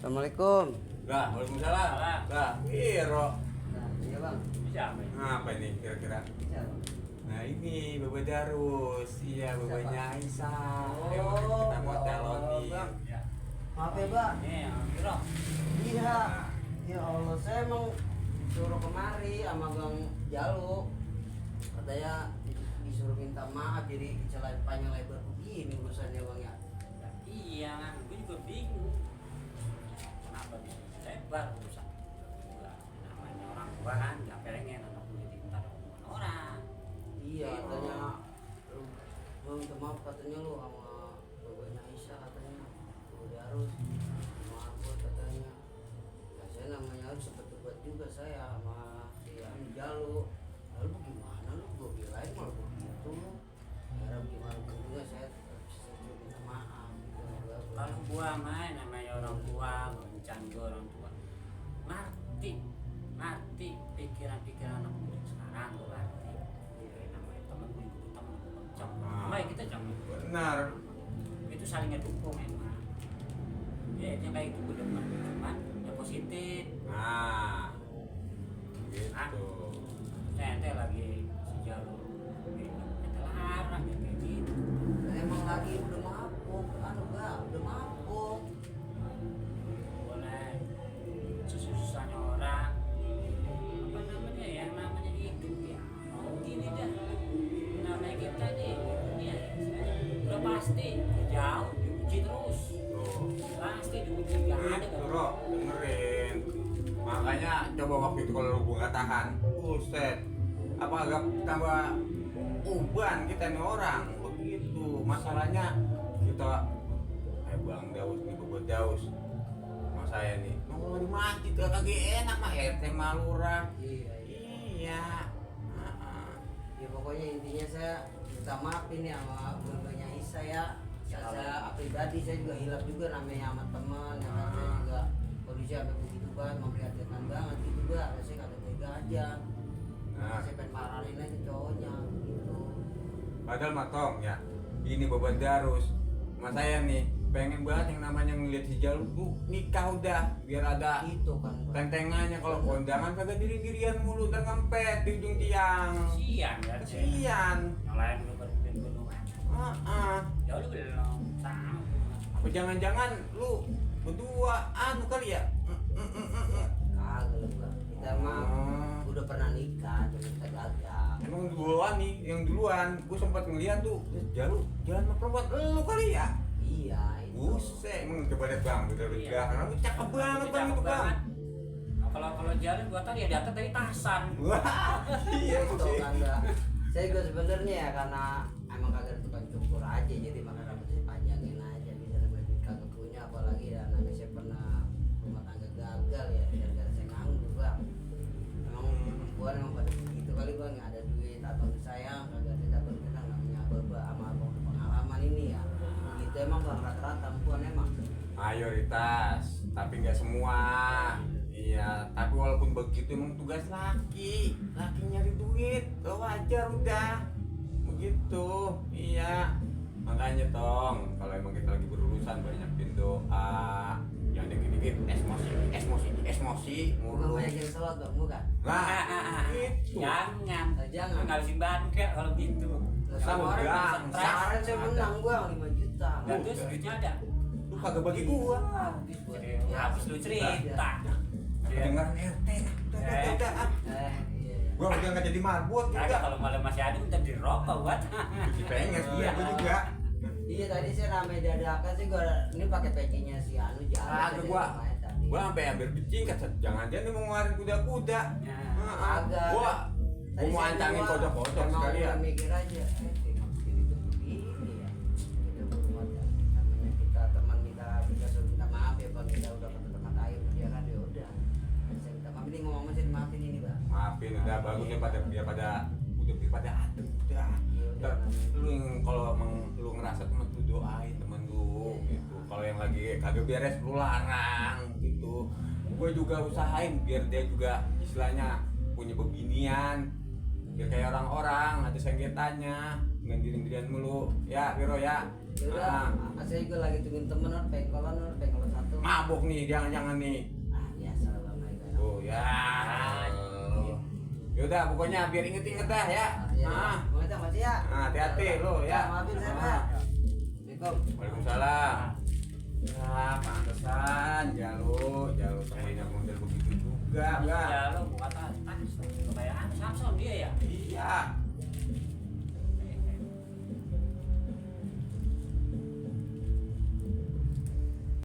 Assalamualaikum. Waalaikumsalam. Lah, Wiro. Nah, iya bang. Siapa ini? Apa ini kira-kira? Siapa? Nah ini Baba Darus, iya babanya Aisyah. Oh, Kita mau telonin. Bang. Ya. Maaf ya bang. Ini yang Wiro. Iya. Ya Allah, saya emang suruh kemari sama Bang Jalu. Katanya disuruh minta maaf jadi celah panjang lebar begini urusannya bang ya. Ya, iya kan, gue juga bingung. Kenapa bisa lebar urusan? Juga namanya orang tua kan nggak pengen anak gue diminta omongan orang. Iya katanya lu minta maaf katanya lu sama babanya Aisyah katanya. Udah harus maaf buat katanya. Ya saya namanya harus sempat debat juga saya sama si Anu Jalu. Lalu gimana lu gue bilang malah begitu. Ya gimana pun juga saya cuma minta maaf gitu. Kalau gua main namanya orang tua, bercanda orang tua. Ngerti pikiran-pikiran anak muda sekarang gua ngerti. Ya, namanya temen gue ikut temen gue baik kita jangan Benar. itu saling ngedukung emang. Ya yang kayak itu gue demen cuman yang positif. Nah, gitu. Ente lagi si jalur ente larang ya kayak gitu. Emang lagi udah mabuk, anu enggak, udah mabuk. Boleh susah-susahnya orang apa namanya ya namanya hidup ya gini dah namanya kita nih ya udah pasti jauh diuji terus Tuh. pasti diuji gak ada Itu, kan Ro, dengerin. Makanya coba waktu itu kalau gua nggak tahan, buset. Apa agak tambah uban kita nih orang begitu. Masalahnya kita Bang Daus nih, Baba Daus. Mas saya nih, mau di masjid kagak enak mah RT Malura. Iya, iya. Iya. Heeh. Ya pokoknya intinya saya minta maaf ini sama babanya Isa ya. Saya pribadi saya juga hilaf juga namanya sama teman yang kan saya juga kondisi sampai begitu banget memprihatinkan banget gitu bang. Saya kagak tega aja. Nah. Saya pengen parahin aja cowoknya gitu. Padahal matong ya. Ini Baba Darus. Mas saya nih pengen banget yang namanya ngeliat si Jalu tuh nikah udah biar ada Itu kan Bang. tentengannya. Kalau kondangan kagak diri-dirian mulu dan ngempet di ujung tiang. kasihan ya Kesian. yang lain lu berpikir gunungan ya lu belum sama Apa jangan-jangan lu berdua anu kali ya? Kagak lah bang. Kita mah udah pernah nikah, cuma kita gagal. Emang duluan nih, yang duluan. Gue sempat ngeliat tuh, Jalu jalan sama perempuan lu kali ya? Iya itu. Buset, emang coba lihat bang, bener Iya. karena lu cakep banget bang itu bang. Nah, kalau jalan gua tadi ya datang dari Tasan. Wah, iya Itu sih. kagak. Saya juga sebenarnya ya karena emang kagak ada tukang cukur aja, jadi makan rambut saya panjangin aja. Bisa namanya duit kagak punya, apalagi ya namanya saya pernah rumah tangga gagal ya, gara-gara saya nganggur bang. Emang perempuan emang pada begitu kali bang, nggak ada duit atau disayang, kagak ada dapat kenang namanya abah sama abang pengalaman ini ya. Begitu emang bang rata-rata perempuan emang. Mayoritas, tapi nggak semua. Iya, tapi walaupun begitu emang tugas laki nyari duit, wajar udah begitu. Iya, makanya tong kalau emang kita lagi berurusan banyakin doa, jangan dikit-dikit esmosi Bukan mulu. banyak yang sholat bang, bukan? Nah, itu. Jangan. Jangan. Ngabisin bangke kalau gitu. Sama orang Enggak, kemarin saya menang bang 5 juta. Dan terus duitnya ada. Lu kagak bagi gua. Habis buat Habis lu cerita. Kedengaran RT. Udah. iya. Gua udah nggak jadi marbot Kagak juga. kalau malam masih ada udah dirokok buat. Jadi pengen sih, Iya. gua juga. Iya tadi saya ramai dadakan sih gua ini pakai pecinya si Anu jalan. Kagak gua sampai ambil bicing kata jangan-jangan dia mau ngeluarin kuda-kuda. Ya. Agak. Gua mau ancangin kodok-kodok sekalian. Mikir aja, tengok sini tuh begini ya. Kita berumah namanya kita teman kita suruh minta maaf ya bang, kita udah ketemu tempat air dia kan ya udah. Saya minta maaf ini ngomong saya dimaafin ini bang. Maafin udah bagus ya pada biar pada adem udah. Ntar lu yang kalau emang lu ngerasa temen lu doain temen lu gitu. Kalau yang lagi kagak beres lu larang gitu. Gue juga usahain biar dia juga istilahnya punya beginian. Biar kayak orang-orang ada sengketanya dengan diri-dirian mulu ya Viro ya. Yaudah, saya juga lagi tungguin temen pengkolan satu. Mabuk nih jangan nih. Biasa lah bang Mega. Oh ya. Yaudah pokoknya biar inget-inget dah ya. Makasih makasih ya. Hati-hati lo ya. Maafin saya Pak. Assalamualaikum. Waalaikumsalam. Ya pantesan jalo temennya model begitu juga bang. Ya lo buat tas kayak Samson dia ya. Iya.